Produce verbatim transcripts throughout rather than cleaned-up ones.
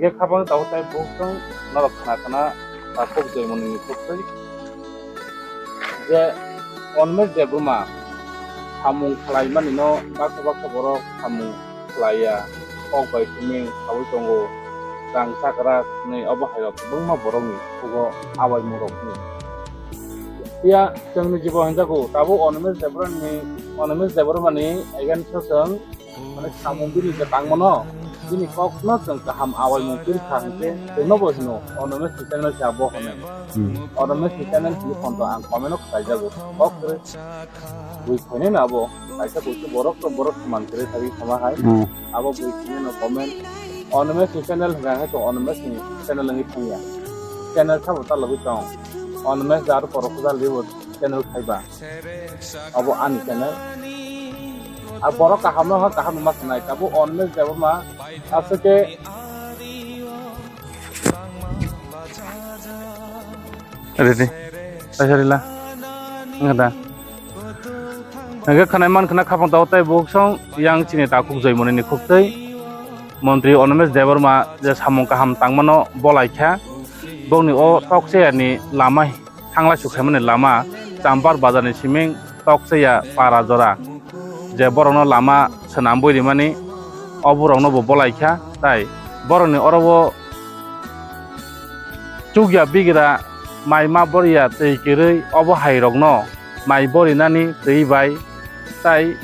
Khe khabang tabuk tei bukhuk norok khna khna takhuk joimoni ni khuktwi je Animesh Debbarma samung khlaimani no baksa baksa borok samung khlaiya, kok bai simi saui tongo, rang chakra hwnwi obo hai rok kwbangma borok ni thugo abai mung rok hwnwi. Phiya chwng ni jibo hwnjago tabuk Animesh Debbarma ni, Animesh Debbarma ni against o chwng Mane samung bini je tangmano, bini kokno chwng kaham awaimung pirkha hwnkhe chwngno bo hino, "Ono mesi channel se abo," hwnwi. Hmm. "Ono mesi channel hwnwi phonto ang comment o khlaijago." Kok kwrwi bui khainai no abo, kaisa bui khe borok to borok sman kwrwi thagwi thama hai. Hmm. Abo bui khainai no comment, "Ono mesi channel hwnka hai to ono mesi channel wngwi thangya. Channel sabo ta logwi tong. Ono mesi aro korok kwtal ribo channel khaiba." Abo ani channel. A borok kaham no kaham ma sanai, tabuk Animesh Debbarma aswk khe. Ready. Taisa rila. Ngada. Nge khanai man khana khapang tau tei buksong yang chini takhuk joimoni ni khuktwi. Montri Animesh Debbarma je samung kaham tangmano bolai kha. Bongni o tok cheyani lama thanglai sukhaimani lama Champar bazarni siming tokchaya para jora, je borokno lama swnambwi rimani, o borokno bo bolai kha, tai borokni oro o chukya bigra mai ma boriya twi kwrwi obo hai rokno mai borinani twi bai, tai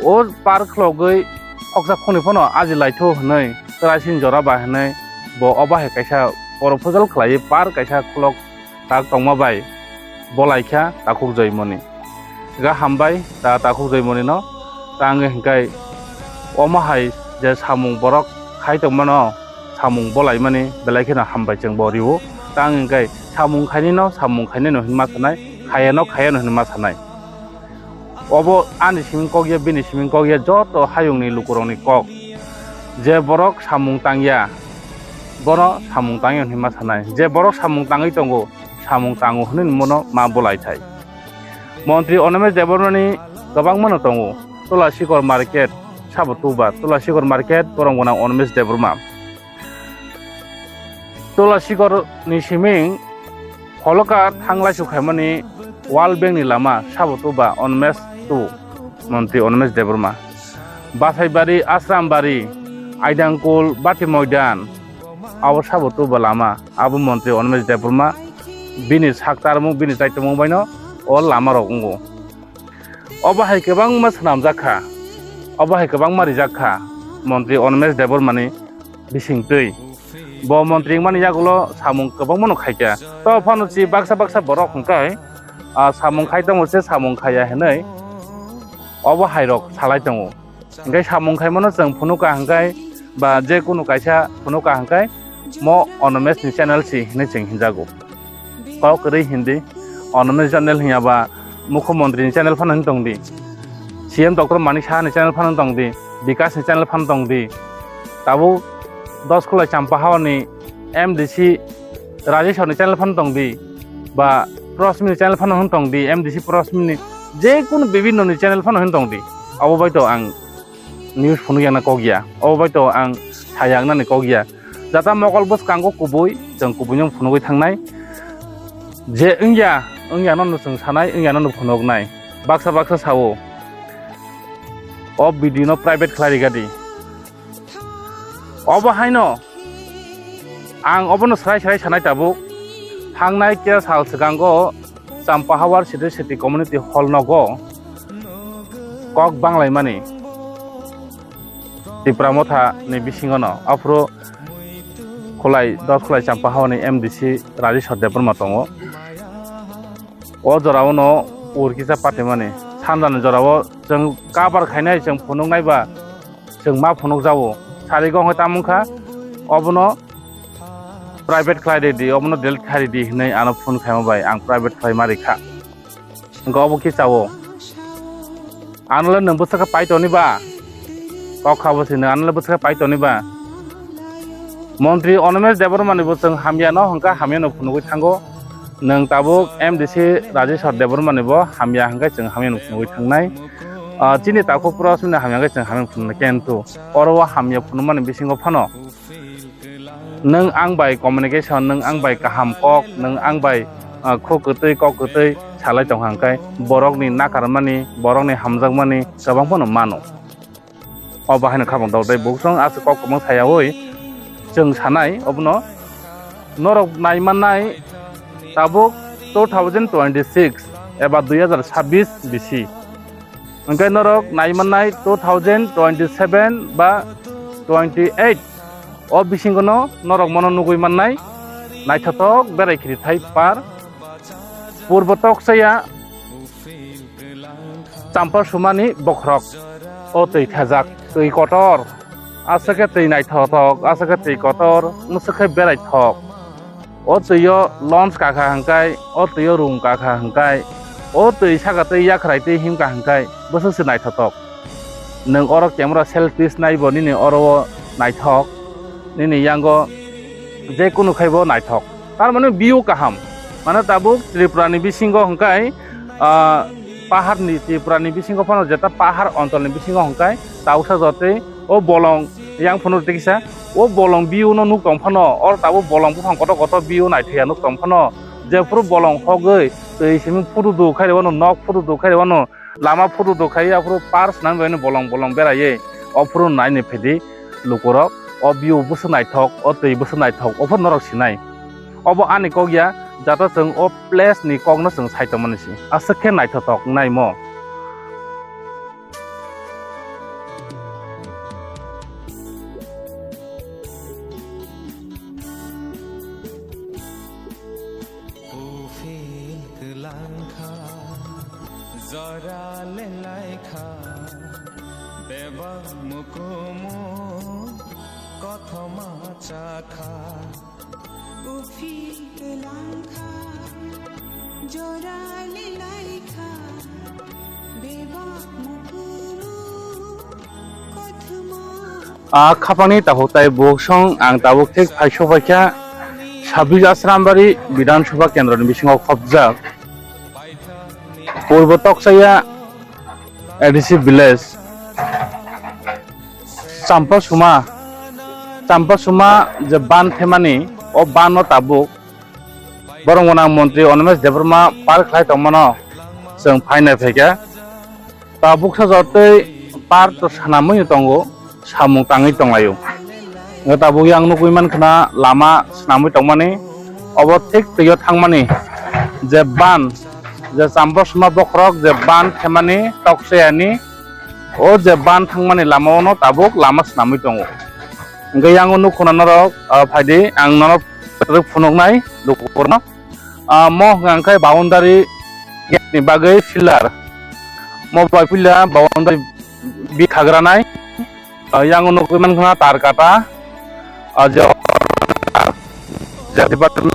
o par khulogwi khoksa khoni phano aji laithu hwnwi, chwraising jora ba hwnwi bo obo hai kaisa proposal khlaiwi par kaisa khulok tak tongma bai bolai kha takhuk joimoni. Ga hambai ta takhuk joimoni no, ta wngwi hwnkhe omo hai je samung borok khai tongmano, samung bolaimani belai kheno hambai chwng bo rio. Ta wngwi hwnkhe samung khainino, samung khainino hinma sanai, khayano, khayano hinma sanai. Obo ani simi kok ya, bini simi kok ya, joto hayungni lukurokni kok. Je borok samung tangya, bono samung tangya hinma sanai. Je borok samung tangwi tongo, samung tango hwnwi bono ma bolai thai. Montri Animesh Debbarmani kwbangmano tongo. Tula Sikor Market, sabo tuba, Tula Sikor Market, borok gwnang Animesh Debbarma. Tula Sikor ni siming Holoka thanglai sukhaimani World Bank ni lama sabo tuba Animesh tu, Montri Animesh Debbarma. Basaibari, Asrambari, Aidangkul, Bati Moidan, abo sabo tuba lama, abo Montri Animesh Debbarma, bini sak tarmung, bini chaitomung baino o lama rok wngo. Obo hai kwbangma swnamjak kha, obo hai kwbangma rijak kha, Montri Animesh Debbarmani bisingtwi. Bo montri wngmani yagulo samung kwbangmano khaikha. To phano si baksa baksa borok hwnkhe, ah, samung khai tongo se samung khaiya hinwi obo hairok salai tongo. Hwnkhe samung khaimano chwng phunukha hwnkhe ba je kunu kaisa phunukha hwnkhe mo Animesh ni channel si hinwi chwng hinjago. Kok kwrwi hindi, Animesh channel hinya ba Mukhyamantri ni channel phano hwn tong di, C M Doctor Manik Saha ni channel phano tong di, Bikas ni channel phano tong di, tabuk Doskhulai Champahawa ni M D C Rajeshwar ni channel phano tong di, ba Prosmi ni channel phano hwn tong di, M D C Prosmi ni je kunu bibinno ni channel phano hwn tong di, abo bai to ang news phunuk yakna kok ya, abo bai to ang sa yaknani kok ya. Jata mokol bwskango kubui, chwng kubuino phunugwi thangnai. Je wngya, wngya no chwng sanai, wngya no phunuknai. Baksa baksa sao, o video no private khlai rigadi. Obo haino ang obono srai srai sanai tabuk. Thangnai kya sal swkango Champahawar City City Community Hall nogo kok banglaimani Tipra Motha ni bisingo no, aphuru khulai, Doskhulai Champahawar ni M D C Rajeshwar Debbarma tongo. O jorao no urkisa patimani, sanjani jorao chwng kabar khainai, chwng phunuknai ba chwng ma phunukjago. Sarigo hwnkhe tamo wngkha, obono private khlai ridi, obono delete khai ridi hinwi ano phone khaima bai ang private khlai ma rikha. Hwnkhe obo kisa o. Ano le nwng bwswk khe pai toni ba? Kok kha bo sino, ano le bwswk khe pai toni ba? Montri Animesh Debbarma ni bo chwng hamya no hwnkha, hamya no phunugwi thango. Nwng tabuk M D C Rajeshwar Debbarma ni bo hamya hwnkhe chwng hamya no phunugwi thangnai. Ah, chini takhuk Prosmi ni hamya hwnkhe chwng hamya phunuknai, kintu oro o hamya phunukmani bisingo phano Nwng ang bai communication, nwng ang bai kaham kok, nwng ang bai, ah, khuk kwtwi kok kwtwi salai tong hang khe borokni nakarmani, borokni hamjakmani kwbang phano mano. O bahaino khabang dol tei buksong aswk kok kwbang sayawi chwng sanai obono norok nai mannai tabuk two thousand twenty-six eba dui hazar sabbish bisi. Hwnkhe norok nai mannai two thousand twenty-seven ba twenty-eight, o bisingono norok mono nugwi mannai naithothok berai khirithai par purbo toksaya champa sumani bokhorok. O twi thajak, twi kotor, aswk khe twi naithothok, aswk khe twi kotor, mwswk khe beraithok. O twi o launch kakha hwnkhe, o twi o room kakha hwnkhe, o twi saka twi yakhrai twi himkha hwnkhe, bwswk se naithothok. Nwng oro camera selfies naibo nini oro o naithok, nini yango je kunu khaibo naithok. Tar mane view kaham. Mane tabuk Tripura ni bisingo hwnkhe, ah, pahar ni, Tripura ni bisingo phano jeta pahar ontol ni bisingo hwnkhe tausa jotwi o bolong yang phano tei kisa o bolong view no nuk tong phano, oro tabuk bolong buphang kotor kotor view naithokya nuk tong phano, jephuru bolong hogwi twi simi photo duk khai rw ano, nok photo duk khai rw ano, lama photo duk khai, aphuru par swnam bai bolong bolong beraiwi, ophuru naini phaidi lukurok, o view bwswk naithok, o twi bwswk naithok, ophuru norok sinai. Obo ani kok ya, jato chwng o place ni kok no chwng sai tongmani si, aswk khe naithothok naimo. Uphil kwlangkha, jora lelaikha, bebak mukumu kothoma chakha. Uphil kwlangkha, jora lelaikha, bebak mukumu kothoma. A khapangni takhuk tai buksong ang tabuk thik phai sokphaikha sabbish Asrambari Bidhan Sabha Kendroni bisingo khopjak Purbo Toksaya A D C village Champasuma, Champasuma je ban themani, o ban no tabuk borong gwnang montri Animesh Debbarma par khlai tongmano chwng phainai phaikha. Tabuk sajotwi par to sanamwi tongo, samung tangwi tonglaio. Hwnkhe tabuk yang nugwi mankha na lama swnamwi tongmani, obo thik twio thangmani je ban, je Champasuma bokhorok je ban themani Toksayani, o je ban thangmani lama ono tabuk lama swnamwi tongo. Hwnkhe yango nukho na norok, ah, phaidi ang norok phunuknai lukurokno. Ah, mo hwnkha khe boundary gate ni bagwi pillar. Mo bai pillar boundary bithagranai. Ah, yang nukwi mankha tar kata. Ah, je, je department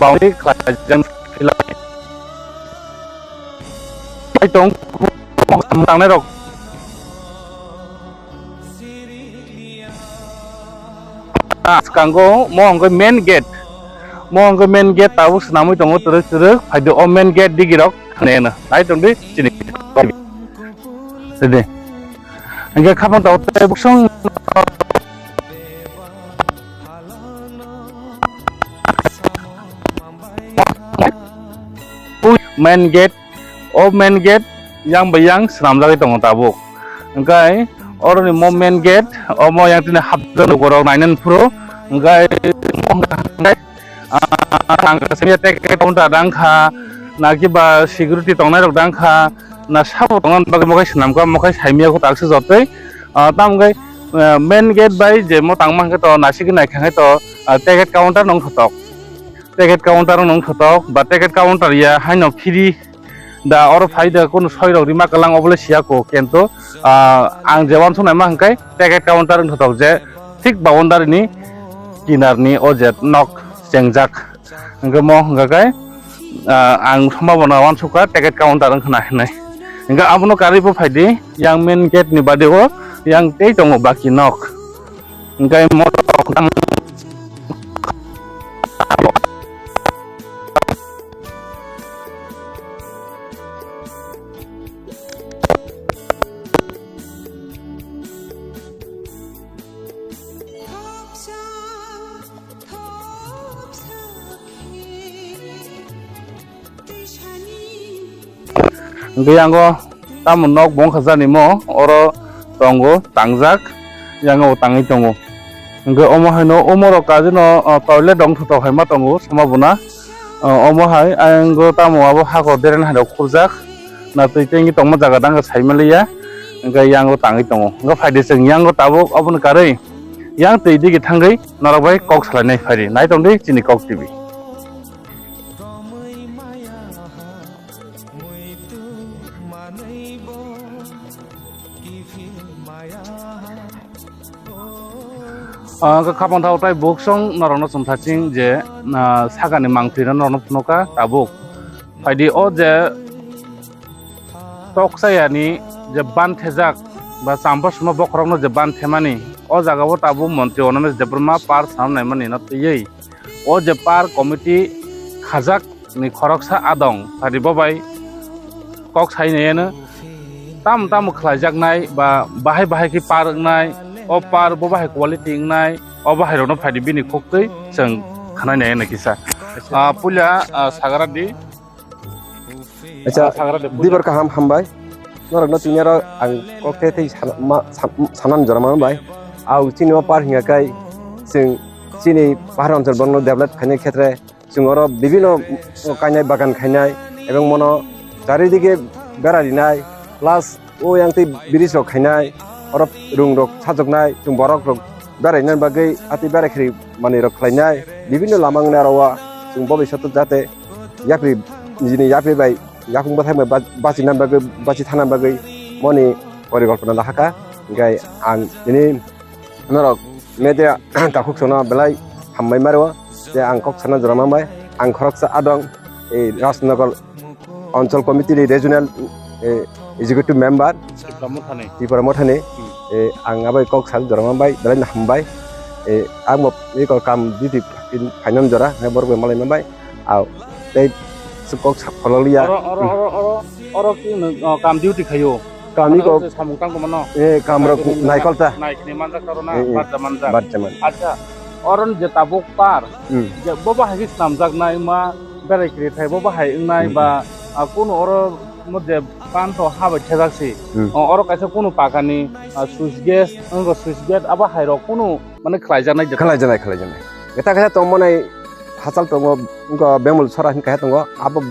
boundary khlaijak pillar. Hai tong, tangnai rok. Ah, swkango mo hwnkhe main gate. Mo hwnkhe main gate tabuk swnamwi tongo twrwk twrwk. Phaidi o main gate digirok thangnaino. Nai tongdi chini. Sidi. Hwnkhe khapang tabuk tei buksong. Main gate. O main gate yang bai yang swnamjagwi tongo tabuk. Hwnkhe oroni mo main gate, omo yang tini hapjak lukurok nainani phuru. Hwnkhe, ah, ang kaisa ticket counter dang kha, na kiba security tongnairok dang kha, na sabo tongna bagwi mo khai swnamkha, mo khai saimya kho taksa jotoi. Ah, tamo hwnkhe, ah, main gate bai je mo tangma hwnkhe to naisingwi naikha hwnkhe to, ah, ticket counter no wngkha tok. Ticket counter wngkha tok, ba ticket counter ya haino phiri da oro phai da kunu soi rok rima kwlang obo le siya ko, kento, ah, ang je uansuk naima hwnkhe ticket counter wngkha tok je thik boundary ni kinar ni o je nok chengjak. Hwnkhe mo hwnkha khe, ah, ang sambabona uansukha ticket counter wngkha na hinwi. Hwnkhe abono karwi bo phaidi yang main gate ni bade o yang tei tongo baki nok. Hwnkhe motor rok tang Hwnkhe yango tamo nok bongkha jani mo oro tongo tangjak, yango tangwi tongo. Hwnkhe omo haino omorok kajino, o, toilet rok wngthotok hai ma tongo soma bona. O, omo hai ayang tamo abo hakor deren hai rok khurjak. Na twi tengwi tongma jaga dang sai manliya. Hwnkhe yango tangwi tongo. Hwnkhe phaidi chwng yango tabuk oboni karwi yang twi digi thangwi norok bai kok salainai phaidi. Nai tongdi chini Kok T V. Ah, kha-, khapang thao tai buksong norokno chwng thaching je, ah, sakani mangphi rok norokno phunukha tabuk. Phaidi o je tok chayani je ban thejak ba champa suma bokhorokno je ban themani, o jaga o tabuk montri Animesh Debbarma par sanam naimani no twiwi o je par committee khajak ni khoroksa adong, phaidi bo bai kok sai nai eno tam tam khlaijaknai ba bahai bahai khe par wngnai, o par bo bahai quality wngnai, o bahai rokno phaidi bini kok twi chwng khnai nai eno kisa. Ah, puila, ah, Sagaradi. Acha, ah, Sagaradi puila. Dibar kaham hambai. Norokno tini aro ang kok tei tei sana, ma, san-, sanan jora manbai. Au chini o par hinga kai chwng chini pahar onchol bono develop khainai khetre Chwng oro bibino kainai bagan khainai, ebong mono charidike bera rinai, plus o yang tei bridge rok khainai, oro rung rok sajoknai, chwng borok rok beraina bagwi atwi bera khiri manwi rok khlainai, bibino lama wngnai aro o chwng bobiswt jate yapri nijini yapri bai yakung bwthai bai bachina bagwi bachi thana bagwi moni porikolpona lahaka, hingkai ang tini norok media takhuk sono belai hambai maro je ang kok sana jora manbai ang khoroksa adong ei Rajnagar Anchal Committee ni Regional, eh, Executive Member Tipra Mothani. Tipra Mothani. Hmm. Eh, ang abai kok sal jora manbai belai na hambai. Eh, ang bo eko kam diti phainam jora ngai borok bai malai manbai. Au tei kok sa phololiya. Oro, oro, oro, oro, oro ki no, oh, kam duty khayo. Kami ko samung tang mano. Eh, kam rok naikol ta. Naikni manjak taro na, eh, eh, barja manjak. Barja man. Acha, oron je tabuk par, hmm, je bo bahai ki snamjak nai ma berai kiri thai bo bahai wngnai, hmm, ba, ah, kuno oro mo je pan to ha bai thejak si. Hmm. O, oro kaisa kuno pakani, ah, switch gate, wngkha switch gate abo hai rok kuno mane khlaijaknai je. Khlaijaknai, khlaijaknai. Eta kaisa tongmani hachal tongo, wngkha bemul sora hin kaisa tongo, abo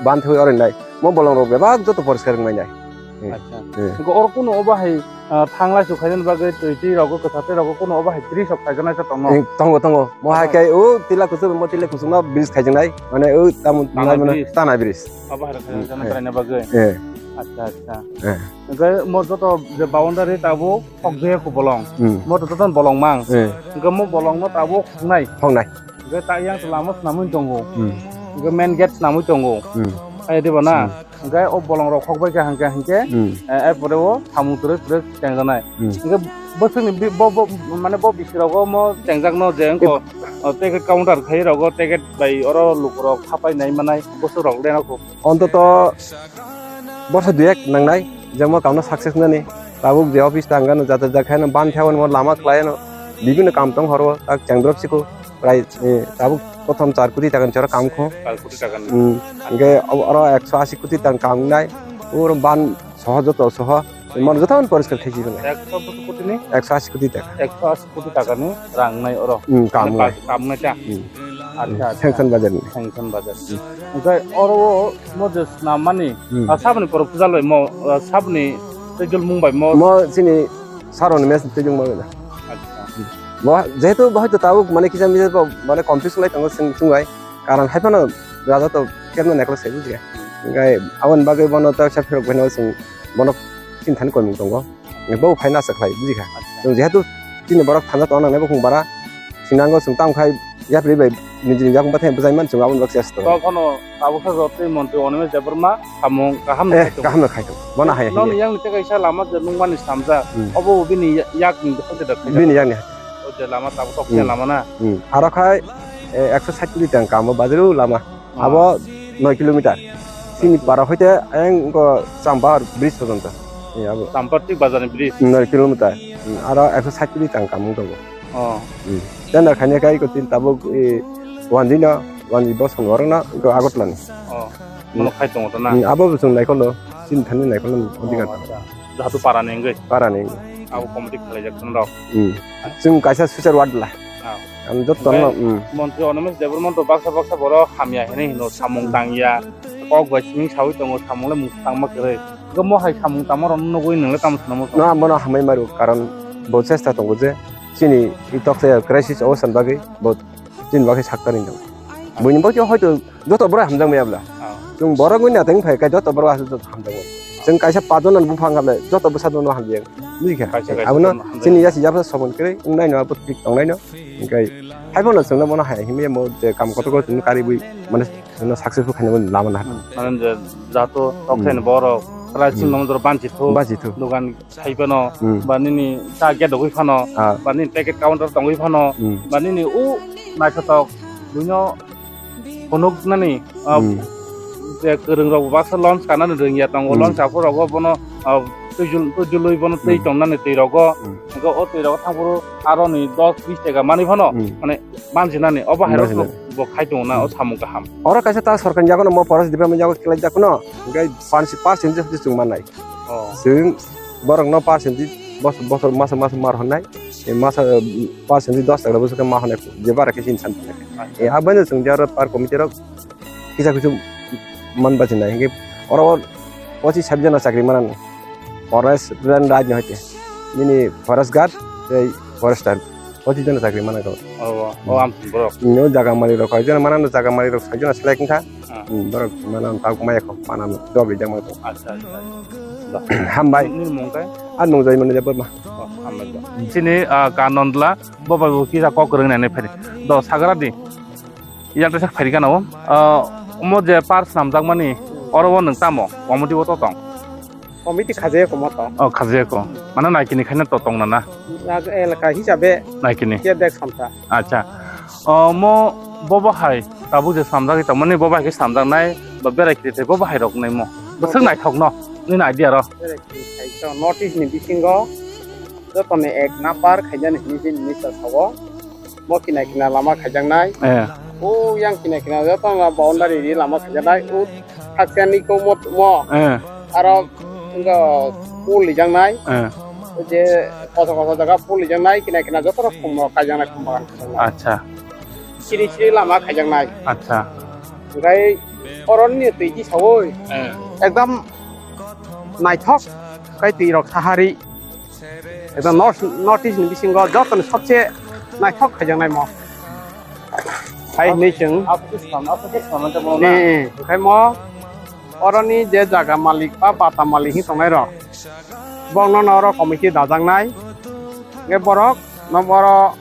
ban thwi oro nai. Mo bolong rok bebak joto poriskar wngmai nai. Hmm. Acha. Hmm. Wngkha oro kuno obo hai, ah, thanglai su khaina bagwi twi twi rogo kwthar twi rogo kuno obo hai twi sok khaijana sa tongo. Hmm, tongo, tongo. Mo hai, obo hai, kai o tila kusuk, mo tila kusuk no bridge khaijaknai. Mane o tamo tanai bridge. Tanai bridge. Obo hai khaijana, hmm, traina bagwi. Eh. Acha, acha. Eh. Wngkha mo joto je boundary tabuk Khok jaya kho bolong. Hmm. Mo to joto bolong mang. Eh. Hingke mo bolong no tabuk khoknai. Khoknai. Hingke ta yang to lama swnamwi tongo. Hmm. Hingke main gate swnamwi tongo. Hmm. Ai diba na? Hmm. Hingke o bolong rok khokbai kha hingke hingke, hmm, eh, er pore o samung twrwk twrwk chengjaknai. Hmm. Hingke bwswkni bi-, bo, bo, mane bo bising rogo mo chengjak no je wngkha, ip- o ticket counter khai rogo ticket bai oro lukurok hapai nai manai bwswk rok le no kho. Ontoto borsa dui ek nangnai, jemo kamno success nani. Tabuk je office tangkha no jata jata khaino ban thaiwano lama khlaino, bibino kam tong horo, tak chengdrop siko, prai, eh, tabuk kothom char koti takani chora kam kho. Char koti takani. Hmm. Hingke oro ekso ashi koti tang kam nai, oro ban soho joto soho, mon joto poriskar khaisi bwnai. Ekso koti ni? Ekso ashi koti taka. Ekso ashi koti takani rang nai oro. Hmm, kam nai. Kam nai ta. Hmm. Acha, acha. Sanction bajar ni. Sanction bajar. Hmm. Hingke oro o mo je snam mani, hmm, ah, saboni poro puja loi mo, ah, saboni tejol mung bai mo. Mo chini saroni mes tejol mung bai. Acha. Mo jehetu bahai to tabuk mane kisa misa bo mane confuse lai tongo sing sung bai. Karon hai phano raja to kemno neklo se bujia. Hingke aboni bagwi bono ta sa phirok bai no sing bono chinthani koimung tongo. Bo phaina aswk khlai, bujikha. Acha. Chwng jehetu chini borok thangja tongna nangnai bukhung bara, sinango chwng tamo khai yapri bai niji niji yakung bathai bwjai man chwng aboni bagwi chesta. To phano tabuk khe jotoi montri Animesh Debbarma samung kaham eh, khai tong. Kaham no khai tong. Bono hai nokni hai. Yang ni tei kaisa lama je nungmani samjak. Hmm. Obo bini ya-, yakni hoite da khai. Bini yakni hai. O je lama tabuk tok, hmm, lama na. Hmm. Aro khai, eh, ekso sait koti tang kamo bajru lama. Abo noi kilometer. Chini para hoite ayang wngkha Champar bridge porjonto. Ni abo. Champar thik bazar ni bridge. Noi kilometer. Hmm, aro ekso sait koti tang kamung tongo. Oh. Hmm. Tender khaina kai ko tin tabuk, eh, Wanji no, Wanji bosong oro na, ko Agartala ni. Oh. Hmm. Mono khai tongo to na? Hmm, abo bo chwng naikol no. Chini thani naikolno Oh, odhikar. Acha. Jahatu para ni wngwi? Para ni wngwi. Abo committee khwlaijak kheno rok. Hmm. Chwng kaisa social work la. Ah. Ang jotto no, Onkhe hmm. Montri Animesh Debbarma to baksa baksa borok hamya hinwi hino, samung tangya, kok bai simi sawi tongo, samung le mung tangma kwrwi. Onkhe mo hai samung tangma rok nugwi nwng le tamo swnamo? No, amo no hamai maru, karon bo chesta tongo je chini i toksa crisis obostan bagwi bo chini bagwi sakta ringno. Buini bagwi hoito joto borok hamjak maya bla. Ah. Chwng borok wngwi naiteng phai khe joto borok aswk joto hamjakmani. Chwng kaisa pajon ni buphang hamle joto bwsa dono hamjak. Bujikha? Kaisa kaisa Abono dono hamjak. Chini yasi yapsa somon kwrwi wngnai no abo thik tongnai no. Hingkai haibo no chwngno bono hai himya mo je kam kotor kotor chwngno karibwi mane chwngno successful khaina lama nahar. Hmm. Mane je jato toksaini Hmm. borok rai Hmm. chwngno jor banchi thu. Banchi thu. Dogan sai phano, Hmm. ba nini ta gate rogwi phano, Ah. ba nini ticket counter tongwi phano, Hmm. ba nini o naithotok buino phunuknani, ah, Hmm. je kwrwng rok baksa launch kanani rwngya tongo, Hmm. launch aphuru rogo bono, ah, twijul-, twijulwi bono twi Hmm. tongnani twi rogo, Hmm. hwnkhe o twi rogo thangphuru aroni dos bis taka manwi phano, Hmm. mane, banjinani, obo hai rok Banjinani. Bo khai tongo na, o samung kaham. Oro kaisa ta sorkar ni yago no mo forest department yago khlai jak no, hwnkhe percent, percent je chwng mannai. Oh. Chwng borokno percentage bos-, bosor masa masa mar hwnai, e masa, eh, percentage dos taka bwswk ma hwnai, je bara khe chini san. Acha. E, aboni chwng je aro par committee rok kisa kisu man bachinai, hingke oro pochis sabjona chakri manan, forest rang raj ni hoite, nini forest guard tei forester. Pochisjon chakri mana kok. Oh, oh, oh, am borok. No jaga malik rok kaijon mana no jaga malik rok saijon selek wngkha. Ah. Hmm, borok mana tak maya kok mana no job rijak mana kok. Acha, acha, acha. Hambai. Nini mung khe? Ar nung jai mani jabor ma. Oh, hambai. Chini, ah, kanondla bo bai bo kisa kok rwng nai phari. Do sagra di. Yang tesak phari kana o. Ah, omo je par snam jak mani oro o nung tamo? Omo di bo to tong. Committee khajayako mo to. Oh, khajayako. Mane naikini khaina to tong nana? Elaka hisabe. Naikini. Ke dek samta. Acha. Oh, mo bobo hai tabuk je samjagwi tongmani bobo hai khe samjaknai ba berai kiri thai bobo hai rok nai mo. Bwswk naithok no. Nini idea ro. Berai kiri thai to notice ni bisingo jotoni ek number khaijani hinwi je minister sabo. Mo kina kina lama khaijaknai. Eh. O yang kina kina joto ma boundary ri lama khaijaknai. O haksa ni ko mo, mo. Eh. Aro wngkha pul rijaknai. Eh. O je kosa kosa jaga pul rijaknai, kina kina joto rok khum rok kaijaknai, khum bagan khaijaknai. Acha. Siri siri lama khaijaknai. Acha. Hingkai oro ni twi ji sawi. Eh. Ekdam naithok kai twi rok sahari. Ekdam North, North East ni bisingo jotoni sobse naithok khaijaknai mo. Hai hinwi chwng. Aswk khe swnam, aswk khe swnam khe bono na? Eh, eh. Onkhe mo oroni je jaga malik ba bata malik hinwi tongnai rok, borokno no oro committee dajaknai. Hingke borok no oro,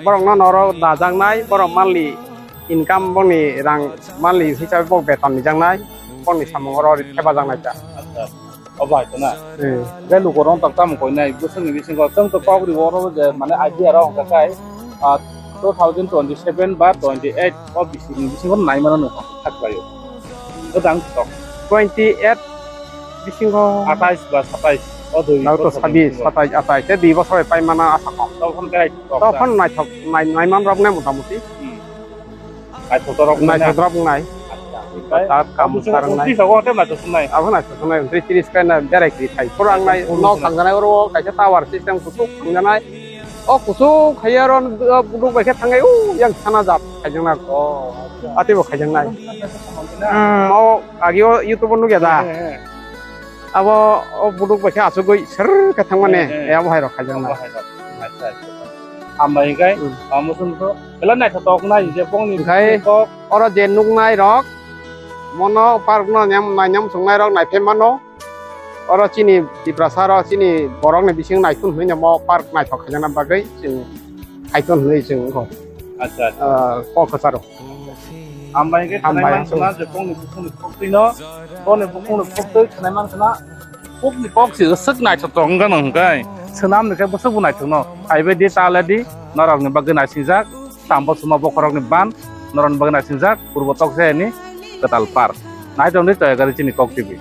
borokno no oro dajaknai, borok monthly income boni rang monthly hisabe bo beton rijaknai, boni samung oro thebajaknai ta. Acha. Obo hai to na. Hmm. Hingke lukurok tak tamo koinai, bwswkni bisingo chwng to kok ribo oro je mane idea rok hwnka khe, ah, two thousand twenty-seven ba twenty-eight o bisingni bisingo nai mano nung thak khlaio. Gwdang tok. Twenty-eight bisingo. Atais ba satais o dui Nang to bosor sabi, bisingo. Satais, atais, te dui bosor pai mana asa kok. Tokon khe tok Tokon ta. Naithok, nai, nai man rok ne mota moti. Hmm. Naithotok rok nai. Naithotok rok nai. Acha. Ta kam Abo sarang nai. Tris rok tei naithotok nai. Abo naithotok nai, tris tris kai na berai kiri thai. Pura ang nai, nok thangjanai oro kaisa tower system kusuk thangjanai. O kusuk khai aro buduk bai khe thangai, u yang sana jat khaijak na. Oh, acha. Ati bo khaijak nai. Hmm, o agi o YouTube o nugya da. He, he. Abo o buduk bai khe achugwi ser khe thangmani. He, he. E abo hai rok khaijak na. Abo hai rok. Acha, acha. Hambai hingkai, Hmm. Amo sung to. Belai naithotok nai je bongni Hingkai kok. Oro je nuknai rok, mono park no nyam, nai nyam sungnai rok naiphaimano. Oro chini Tiprasa rok, chini borok ni bising naithun hinwi mo park naithok khaijakna bagwi chwng khaithun hinwi chwng wngkho. Acha, acha. Ah, kok kwcharo. Hambai hingke Hambai. Khwnai mansana je bongni bukhukni koktwi no, bongni bukhukni koktwi khwnai mansana. Kukni kok si swk naithotok wngkha no hwnkhe, swnamni khe bwswk bo naithokno. Phaibai di, ta le di, norokni bagwi naisingjak, tambo suma bokhorokni ban, norokni bagwi naisingjak, purbo toksa yani kwtal par. Naitongdi Toyagari chini Kok T V.